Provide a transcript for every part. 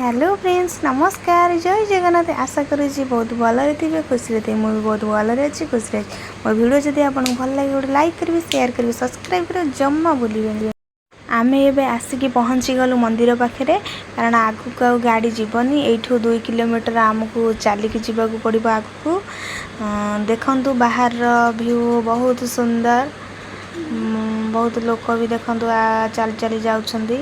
Hello friends, ନମସ୍କାର, ଜୟ ଜଗନ୍ନାଥ। ଆଶା କରୁଛି ବହୁତ ଭଲରେ ଥିବେ, ଖୁସିରେ ଥିବେ। ମୁଁ ବି ବହୁତ ଭଲରେ ଅଛି, ଖୁସିରେ ଅଛି। ମୋ ଭିଡ଼ିଓ ଯଦି ଆପଣଙ୍କୁ ଭଲ ଲାଗେ, ଗୋଟେ ଲାଇକ୍ କରିବେ, ସେୟାର କରିବେ, ସବସ୍କ୍ରାଇବ୍ କରିବେ ଜମା ଭୁଲିବେନି। ଆମେ ଏବେ ଆସିକି ପହଞ୍ଚିଗଲୁ ମନ୍ଦିର ପାଖରେ, କାରଣ ଆଗକୁ ଆଉ ଗାଡ଼ି ଯିବନି। ଏଇଠୁ 2 କିଲୋମିଟର ଆମକୁ ଚାଲିକି ଯିବାକୁ ପଡ଼ିବ ଆଗକୁ। ଦେଖନ୍ତୁ, ବାହାରର ଭ୍ୟୁ ବହୁତ ସୁନ୍ଦର। ବହୁତ ଲୋକ ବି ଦେଖନ୍ତୁ ଚାଲି ଚାଲି ଯାଉଛନ୍ତି।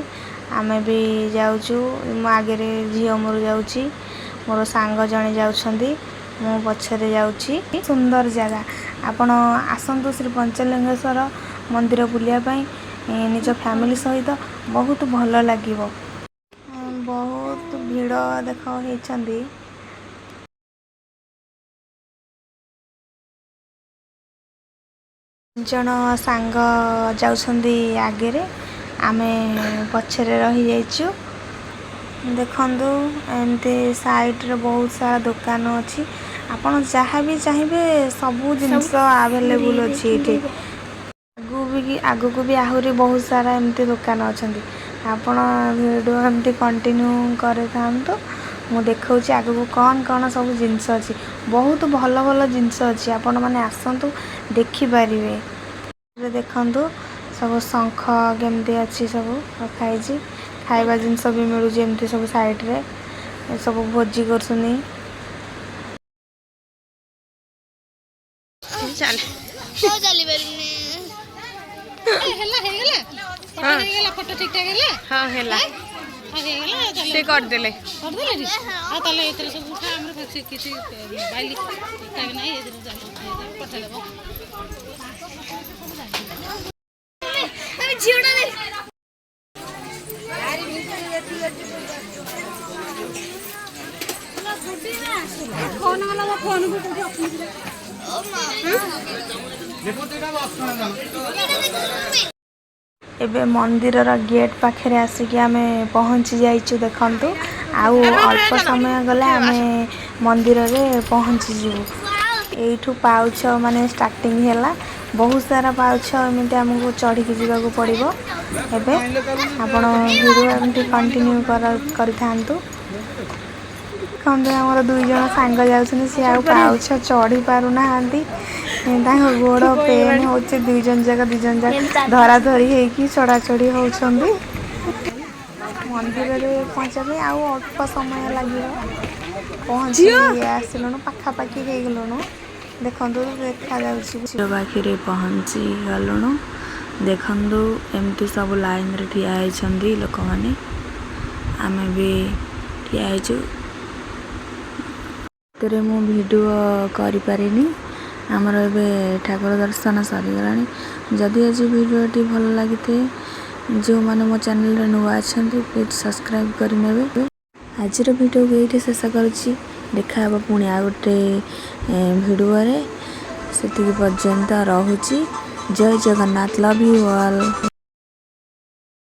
ଆମେ ବି ଯାଉଛୁ। ମୋ ଆଗରେ ଝିଅ ମୋର ଯାଉଛି, ମୋର ସାଙ୍ଗ ଜଣେ ଯାଉଛନ୍ତି, ମୁଁ ପଛରେ ଯାଉଛି। ସୁନ୍ଦର ଜାଗା। ଆପଣ ଆସନ୍ତୁ ଶ୍ରୀ ପଞ୍ଚଲିଙ୍ଗେଶ୍ୱର ମନ୍ଦିର ବୁଲିବା ପାଇଁ ନିଜ ଫ୍ୟାମିଲି ସହିତ, ବହୁତ ଭଲ ଲାଗିବ। ବହୁତ ଭିଡ଼ ଦେଖ ହେଇଛନ୍ତି। ଜଣ ସାଙ୍ଗ ଯାଉଛନ୍ତି ଆଗରେ, ଆମେ ପଛରେ ରହିଯାଇଛୁ। ଦେଖନ୍ତୁ, ଏମିତି ସାଇଡ଼ରେ ବହୁତ ସାରା ଦୋକାନ ଅଛି। ଆପଣ ଯାହା ବି ଚାହିଁବେ, ସବୁ ଜିନିଷ ଆଭେଲେବୁଲ୍ ଅଛି ଏଇଠି। ଆଗକୁ ବି ଆହୁରି ବହୁତ ସାରା ଏମିତି ଦୋକାନ ଅଛନ୍ତି। ଆପଣ ଭିଡ଼ିଓ ଏମିତି କଣ୍ଟିନ୍ୟୁ କରିଥାନ୍ତୁ। ମୁଁ ଦେଖାଉଛି ଆଗକୁ କ'ଣ କ'ଣ ସବୁ ଜିନିଷ ଅଛି। ବହୁତ ଭଲ ଭଲ ଜିନିଷ ଅଛି, ଆପଣମାନେ ଆସନ୍ତୁ, ଦେଖିପାରିବେ। ଦେଖନ୍ତୁ, ସବୁ ଶଙ୍ଖ କେମିତି ଅଛି, ସବୁ ରଖା ହେଇଛି। ଖାଇବା ଜିନିଷ ବି ମିଳୁଛି ଏମିତି ସବୁ ସାଇଡ଼ରେ। ସବୁ ଭୋଜି କରୁଛନ୍ତି। ଚାଲ। ଚାଲି ପାରିବିନି। ହେଲା, ହେଇଗଲା ଫଟୋ, ହେଇଗଲା ଫଟୋ, ଠିକ ଠାକ ହେଲା। ହଁ, ହେଲା। ହଁ, ହେଇଗଲା, ଚାଲ। ସେ କରିଦେଲେ। କରିଦେଲେ ଟି? ଆଉ ତାହେଲେ ଏଥିରେ ସବୁ ଉଠା। ଆମର କିଛି କିଛି ମୋବାଇଲ ଠିକ ଠାକ ନାହିଁ। ଏଥିରେ ଚାଲ, ଉଠେଇଦେବ, ପଠେଇଦେବ। ଆମେ ଝିଅଟା ଦେଖ। ଫୋନ ଗଲା, ମୋ ଫୋନକୁ କୋଉଠି ଅଟକି। ଏବେ ମନ୍ଦିରର ଗେଟ୍ ପାଖରେ ଆସିକି ଆମେ ପହଞ୍ଚି ଯାଇଛୁ। ଦେଖନ୍ତୁ, ଆଉ ଅଳ୍ପ ସମୟ ଗଲେ ଆମେ ମନ୍ଦିରରେ ପହଞ୍ଚିଯିବୁ। ଏଇଠୁ ପାଉଛ ମାନେ ଷ୍ଟାର୍ଟିଂ ହେଲା। ବହୁତ ସାରା ପାଉଛ ଏମିତି ଆମକୁ ଚଢ଼ିକି ଯିବାକୁ ପଡ଼ିବ। ଏବେ ଆପଣ ଭିଡ଼ିଓ ଏମିତି କଣ୍ଟିନ୍ୟୁ କରିଥାନ୍ତୁ। ଦେଖନ୍ତୁ, ଆମର ଦୁଇ ଜଣ ସାଙ୍ଗ ଯାଉଛନ୍ତି, ସିଏ ଆଉ ପାଉଛ ଚଢ଼ି ପାରୁନାହାନ୍ତି। ତାଙ୍କ ଗୋଡ଼ ପେନ୍ ହେଉଛି। ଦୁଇ ଜଣ ଯାକ, ଦୁଇ ଜଣ ଯାକ ଧରା ଧରି ହେଇକି ଚଢ଼ା ଚଢ଼ି ହେଉଛନ୍ତି। ମନ୍ଦିରରେ ପହଞ୍ଚିବା ପାଇଁ ଆଉ ଅଳ୍ପ ସମୟ ଲାଗିବ। ପହଞ୍ଚି ଆସିଲୁଣୁ, ପାଖାପାଖି ହେଇଗଲୁଣୁ। ଦେଖନ୍ତୁ, ଦେଖାଯାଉଛି। ପାଖରେ ପହଞ୍ଚି ଗଲୁଣୁ। ଦେଖନ୍ତୁ, ଏମିତି ସବୁ ଲାଇନରେ ଠିଆ ହେଇଛନ୍ତି ଲୋକମାନେ। ଆମେ ବି ଠିଆ ହେଇଛୁ। ଭିତରେ ମୁଁ ଭିଡ଼ିଓ କରିପାରିନି। ଆମର ଏବେ ଠାକୁର ଦର୍ଶନ ସରିଗଲାଣି। ଯଦି ଆଜି ଭିଡ଼ିଓଟି ଭଲ ଲାଗିଥାଏ, ଯେଉଁମାନେ ମୋ ଚ୍ୟାନେଲରେ ନୂଆ ଅଛନ୍ତି, ପ୍ଲିଜ୍ ସବସ୍କ୍ରାଇବ୍ କରିନେବେ। ଆଜିର ଭିଡ଼ିଓକୁ ଏଇଠି ଶେଷ କରୁଛି। ଦେଖା ହେବ ପୁଣି ଆଉ ଗୋଟେ ଭିଡ଼ିଓରେ। ସେତିକି ପର୍ଯ୍ୟନ୍ତ ରହୁଛି। ଜୟ ଜଗନ୍ନାଥ। Love you all.